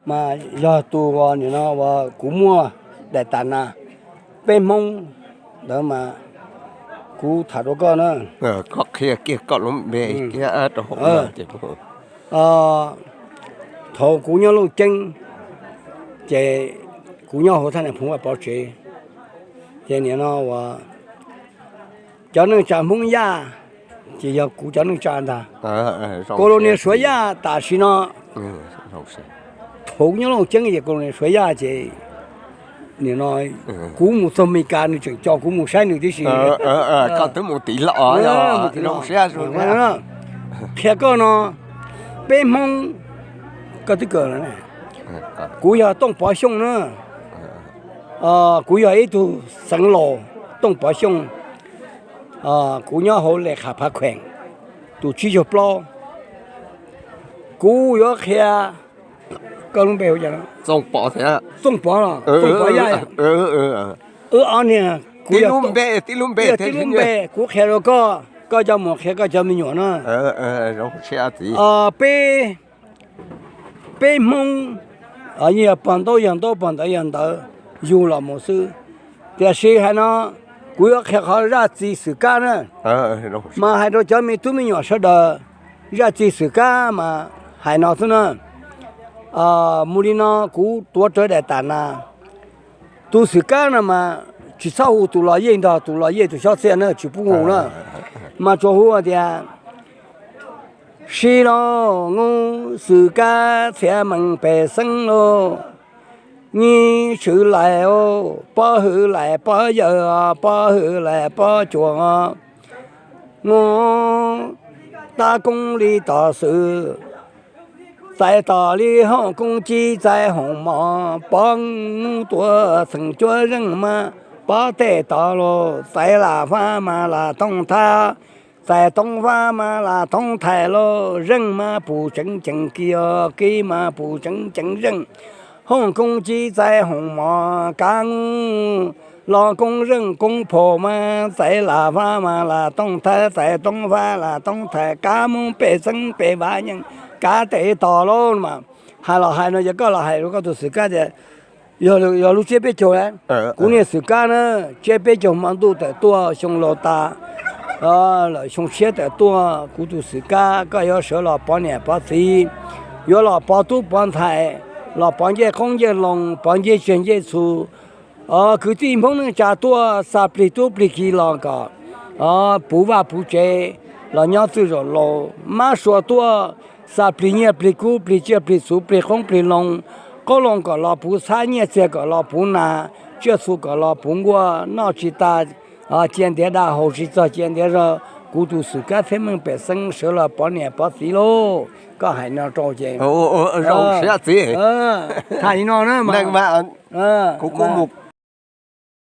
Mas yog tus uas nim no uas kuv muaj daim tas nas peb Hmoob ntawd mas kuv tham rau koj na. Koj qhia kiag koj lub npe kiag rau hauv. Thaum kuv nyob Looj Ceeb, ces kuv nyob hauv thaj niam Phoov Vaj Pov tsev, ces nim no uas cov neej tsa Hmoob Yaj, ces yog kuv cov neej tsa ntag. Colonias Suav Yaj tam sim no, thaum kuv nyob Looj Ceeb ces Colonias Suav Yaj ces nim no kuv mus txog Meskas nws tseem coj kuv mus saib nws tib si. Qhia koj no, peb Hmoob, koj twb kawm lawm, kuv yog Tooj Pov Xyooj na. Kuv yog ib tug xeev laus Tooj Pov Xyooj, kuv nyob hauv Les Qhas Phav Kheem, tus tsib caug plaub. Kuv yuav qhia, koj lub npe hu cas? Txooj Pov, Txooj Pov, Txooj Pov Yaj. Wb ob niag, kuv yog tib lub npe, kuv qhia rau koj, koj coj mus qhia koj cov me nyuam na. Peb, peb Hmoob, yeej yog pog ntaub yog ntaub, pog ntawv yog ntawv, yug los mus xwb. Tiam sis hais no, kuv yuav qhia qhov zaj txi xwm kab na, mas hais rau cov me tub me nyuam sawv daws, zaj txi xwm kab mas hais no xwb na. Mus li no kuv tuav rawv daim tas nas. Tus xwm kab no mas tsis txhob hu tus los yej ntog, tus los yej tus xyob txiaj na tsis pub hu na, mas tsuas hu tias, sib lauj, nub xwm kab txhiaj meej pej xeeb lauj, nyiv tshwm laim, pob hwv laim pob yawg, pob hwv laim pob cuag, nub tab koob li tom xwm, txais tom li hooj koob cis txais hooj mos, pob nub tuav txheem cuab zeej mas pob tej tod los txais lam fab mas lam tooj thab, txais tooj fab mas lam tooj thais los zeej mas puv tseev ceev kis, kis mas puv tseev ceev zeej, hooj koob cis txais hooj mos, kab nub los koob zeej koob phom mas txais lam fab mas lam tooj thab, txais tooj fab lam tooj thais, kab mus pej xeeb pej vav yeej kab tej tod lauj mas. Hais los hais no ces koj los hais rau koj tus xwm kab tias, yog lub tsiab peb caug, kuv niag xwm kab na, tsiab peb caug hmo ntuj tawm tuaj xyoo laus tas, lawm xyoo tshiab tawm tuaj, kuv tus xwm kab koj yuav sawv los pov niam pov txiv, yuav los pov tub pov ntxhais, los pov ncej qoob ncej loo, pov ncej tsiaj ncej txhu. Kwv tij Hmoob neej tsa tuaj xa plig tub plig ki los kom puv vaj puv tsev, los nyob txwj zaum laus, mab sua tuaj xa plig nyiaj plig kub plig tsiaj plig txhu plig qoob plig loo, qoob loo kom los puv txhab, nyiaj txiag kom los puv nas, tsiaj txhu kom los puv nkuaj, noj tsis tas cia ntiav daj, haus tsis txog cia ntiav zog, kuv tus xwm kab txhiaj meej pej xeeb sawv los pov niam pov txiv lauj. Koj hais no rau ces, thaij li no na, kuv kuj mus